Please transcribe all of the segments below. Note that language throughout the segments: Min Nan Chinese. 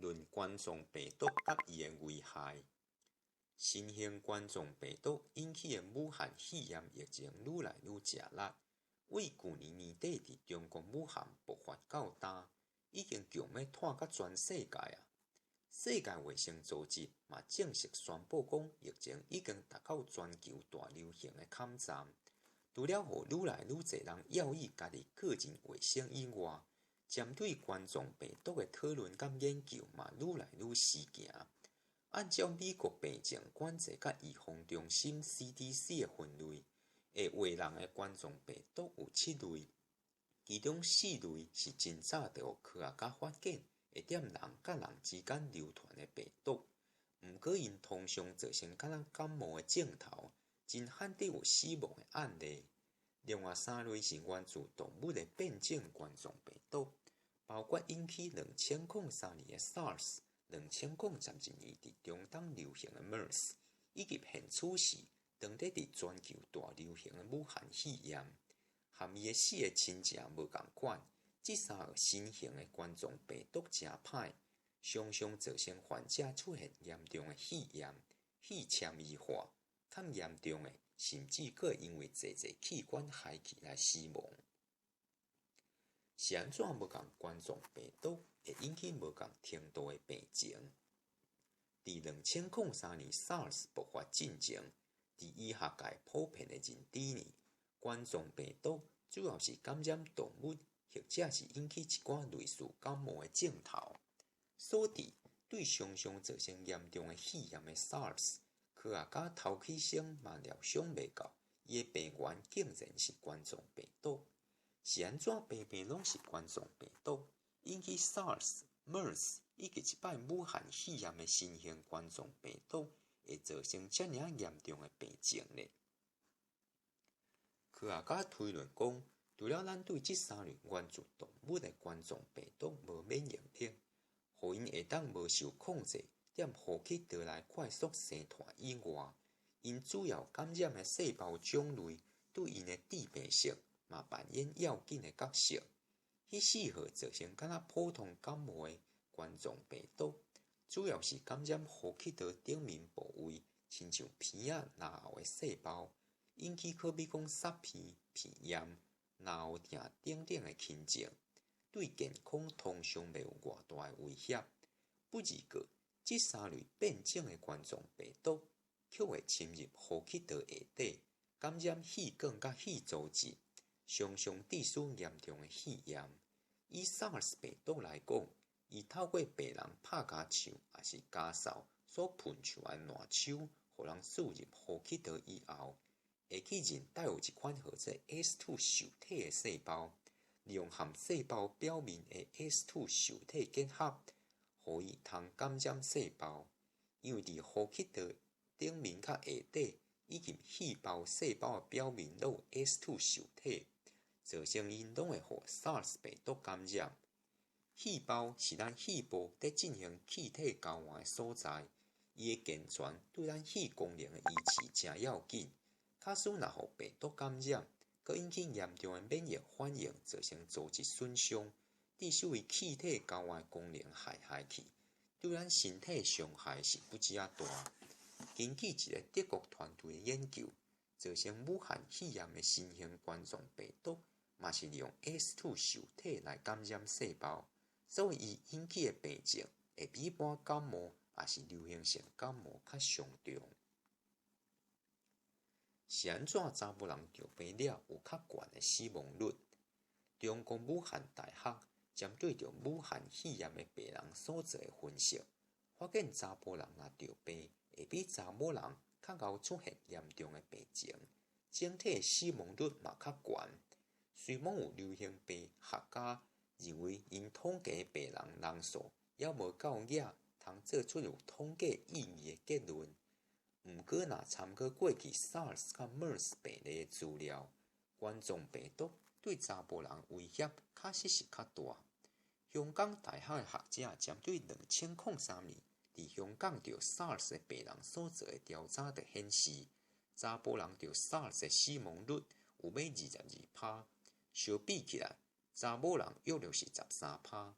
論冠狀病毒佮伊的危害。新型冠狀病毒引起的武漢肺炎疫情愈來愈食力。對舊年年底佇中國武漢爆發到今，已經強欲湠到全世界矣。世界衛生組織嘛正式宣布講，疫情已經達到全球大流行的坎站。除了予愈來愈濟人猶豫家己個人衛生以外，針對冠狀病毒的討論佮研究嘛愈來愈時行。按照美國病症管制佮預防中心 CDC 的分類，會傳人的冠狀病毒有七類，其中四類是真早就予科學家發現會踮人佮人之間流傳的病毒。毋過𪜶通常造成敢若感冒的症頭，真罕得有死亡的案例。另外三類是源自動物的變種冠狀病毒，包括引起2003年的 SARS、2011年佇中東流行的 MERS，以及現此時當咧佇全球大流行的武漢肺炎。和伊的四个親戚無仝款，這三個新型的冠狀病毒誠歹，常常造成患者出現嚴重的肺炎、肺纖維化，較嚴重的甚至閣會因為濟濟氣管害去來死亡。是按怎無仝冠狀病毒會引起無仝程度的病情？佇2003年 SARS 爆發進前，佇醫學界普遍的認知呢，冠狀病毒主要是感染動物，或者是引起一寡類似感冒的症頭。所以，對常常造成嚴重的肺炎的 SARS，科學家頭起先嘛料想袂到，伊的病源竟然是冠狀病毒。是按怎平平攏是冠狀病毒引起 SARS、MERS 以及這擺武漢肺炎的新型冠狀病毒會造成遮爾嚴重的病症呢？科學家推論講，除了咱對這三類源自動物的冠狀病毒無免疫力，予𪜶會當無受控制踮呼吸道內快速生湠以外，𪜶主要感染的細胞種類對𪜶的致病性嘛扮演要緊的角色。彼四號造成敢若普通感冒的冠狀病毒，主要是感染呼吸道頂面部位，親像鼻仔、嚨喉的細胞，引起可比講塞鼻、鼻炎、嚨喉疼等等的輕症，對健康通常袂有偌大的威脅。不過，這三類變種的冠狀病毒，卻會侵入呼吸道下底，感染氣管佮肺組織，常常致使嚴重的肺炎。以 SARS 病毒來講，伊透過病人拍尻槍抑是咳嗽所噴出來的爛鶖，予人輸入呼吸道以後，會去認帶有一款號做 ACE2 受體的細胞，利用和細胞表面的 ACE2 受體結合，予伊通感染細胞。因為佇呼吸道頂面佮下底以及肺胞細胞的表面攏有 ACE2 受體，造成𪜶攏會予 SARS 病毒感染。肺胞是咱肺部佇進行氣體交換的所在，伊的健全對咱肺功能的維持誠要緊。假使若予病毒感染，閣引起嚴重的免疫反應，造成組織損傷，致使伊氣體交換功能害害去，對咱身體傷害是不止仔大。根據一个德國團隊的研究，造成武漢肺炎的新型冠狀病毒，嘛是利用 ACE2 受體來感染細胞，所以伊引起的病症會比一般感冒抑是流行性感冒較傷重。是按怎查埔人著病了有較懸的死亡率？中國武漢大學針對著武漢肺炎的病人所做的分析，發現查埔人若著病，會比查某人較𠢕出現嚴重的病情，整體死亡率嘛較懸。雖罔有流行病學家認為𪜶統計病人人數猶無夠額，通做出有統計意義的結論。毋過，若參考過去 SARS 佮 MERS 病例的資料，冠狀病毒對查埔人威脅確實是較大。香港大學的學者針對2003年佇香港著 SARS 的病人所做的調查就顯示，查埔人著 SARS 的死亡率有欲22%，相比起來，查某人約略是13%。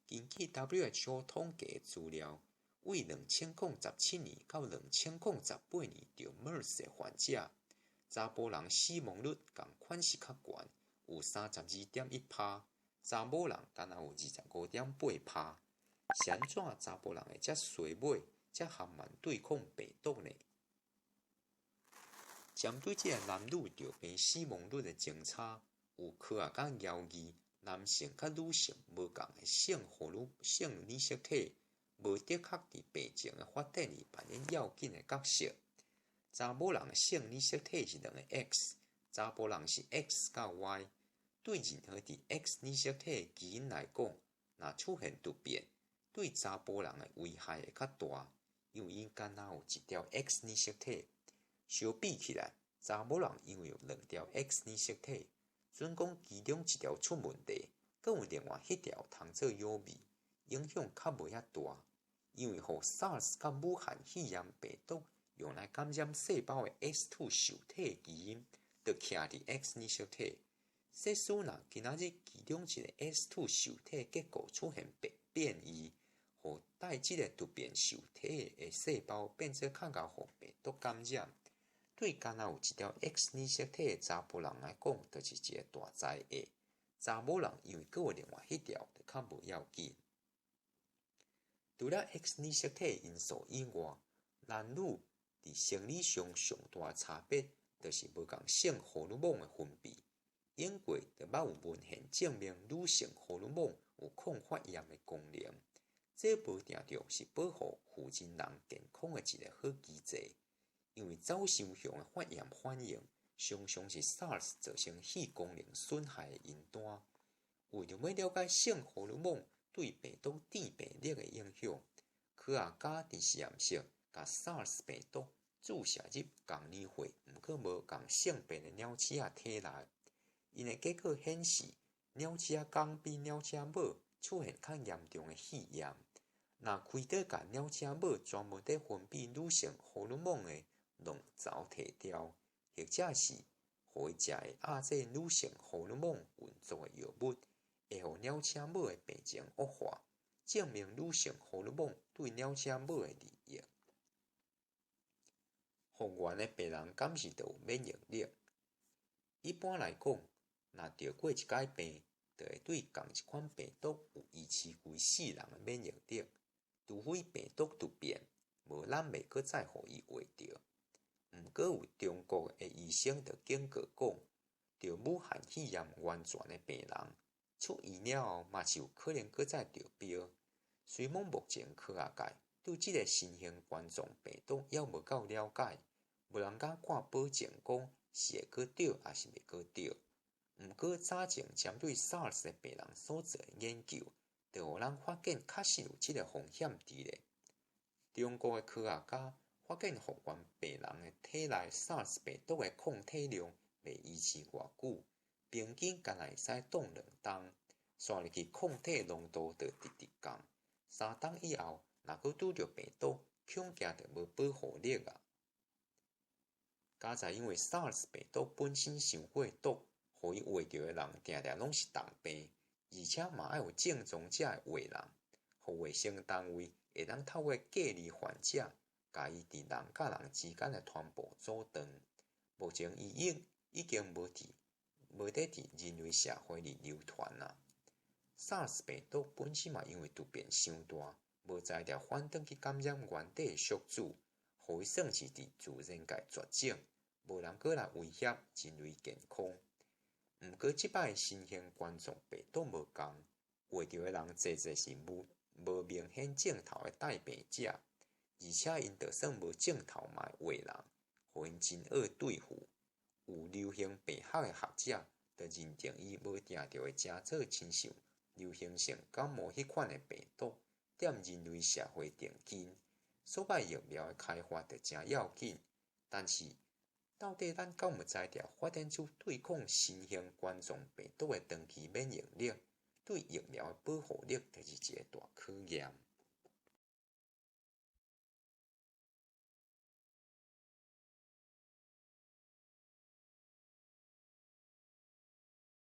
根據 WHO 統計資料，對2017年到2018年著 MERS 的患者，查埔人死亡率仝款是較懸，有32.1%，查某人干焦有25.8%。是按怎查埔人會遮衰尾，才含慢對抗病毒呢？針對這个男女著病死亡率的增差，有科學家懷疑男性佮女性無仝的性荷爾性染色體，無的確佇病情的發展裡扮演要緊的角色。查某人的性染色體是兩个 X，查埔人是 X 佮 Y。對任何佇 X 染色體的基因來講，若出現突變，對查埔人的危害會較大，因為𪜶干焦有一條 X 染色體。相比起來，查某人因為有兩條 X 染色體，準講其中一條出問題，閣有另外彼條通做予備，影響較無遐大。因為予 SARS 佮武漢肺炎病毒用來感染細胞的 ACE2 受體基因，就徛佇 X 染色體。假使若今仔日其中一个 ACE2 受體結構出現變異，予帶這个突變受體的細胞變做較𠢕予病毒感染，對干焦有一條 X 染色體的查埔人來講，就是一个大災厄。查某人因為閣有另外彼條，就較無要緊。除了 X 染色體因素以外，男女佇生理上上大差別，就是無仝性荷爾蒙的分泌。英國就捌有文獻證明女性荷爾蒙有抗發炎的功能，這無定著是保護婦人人健康的一个好機制。因為走傷雄的發炎反應，常常是 SARS 造成肺功能損害的因單。為著欲了解性荷爾蒙對病毒致病力的影響，科學家佇實驗室共 SARS 病毒注射入仝年歲，毋過無仝性別的鳥鼠仔體內。𪜶的結果顯示，鳥鼠仔公比鳥鼠仔母出現較嚴重的肺炎。若開刀共鳥鼠仔母專門佇分泌女性荷爾蒙的卵巢提掉，或者是予伊食會壓制女性荷爾蒙運作的藥物，會予鳥鼠仔母的病情惡化，證明女性荷爾蒙對鳥鼠仔母的利益。復原的病人敢是就有免疫力？一般來講，若著過一擺病，就會對仝一款病毒有維持規世人的免疫力，除非病毒突變，無咱袂閣再予伊患著。毋過有中國的醫生就警告講，著武漢肺炎完全的病人出院了後，嘛是有可能閣再著病。雖罔目前科學界對這个新型冠狀病毒猶無夠了解，無人敢掛保證講是會閣著，抑是袂閣著。毋過早前針對 SARS 的病人所做的研究，就予咱發現確實有這个風險佇咧。中國的科學家發現復原病人的體內 SARS 病毒的抗體量袂維持偌久，平均干焦會使擋2冬，紲入去抗體濃度就直直降。3冬以後，若閣拄著病毒，恐驚就無保護力矣。佳哉因為 SARS 病毒本身傷過毒，予伊患著的人定定攏是重病，而且嘛愛有症狀才會患人，予衛生單位會當透過隔離患者，共伊佇人佮人之間的傳播阻斷。目前伊已經無佇人類社會裡流傳矣。SARS 病毒本身嘛因為突變傷大，無才調反轉去感染原底的宿主，予伊算是佇自然界絕種，無人閣來威脅人類健康。毋過這擺新型冠狀病毒無仝，患著的人濟濟是無明顯症頭的帶病者，而且𪜶就算無症頭嘛會患人，予𪜶真惡對付。有流行病學的學者就認定伊無定著會成做親像流行性感冒彼款的病毒，踮人類社會定根，所以疫苗的開發就誠要緊。但是，到底咱敢有才調發展出對抗新型冠狀病毒的長期免疫力，對疫苗的保護力，就是一个大考驗。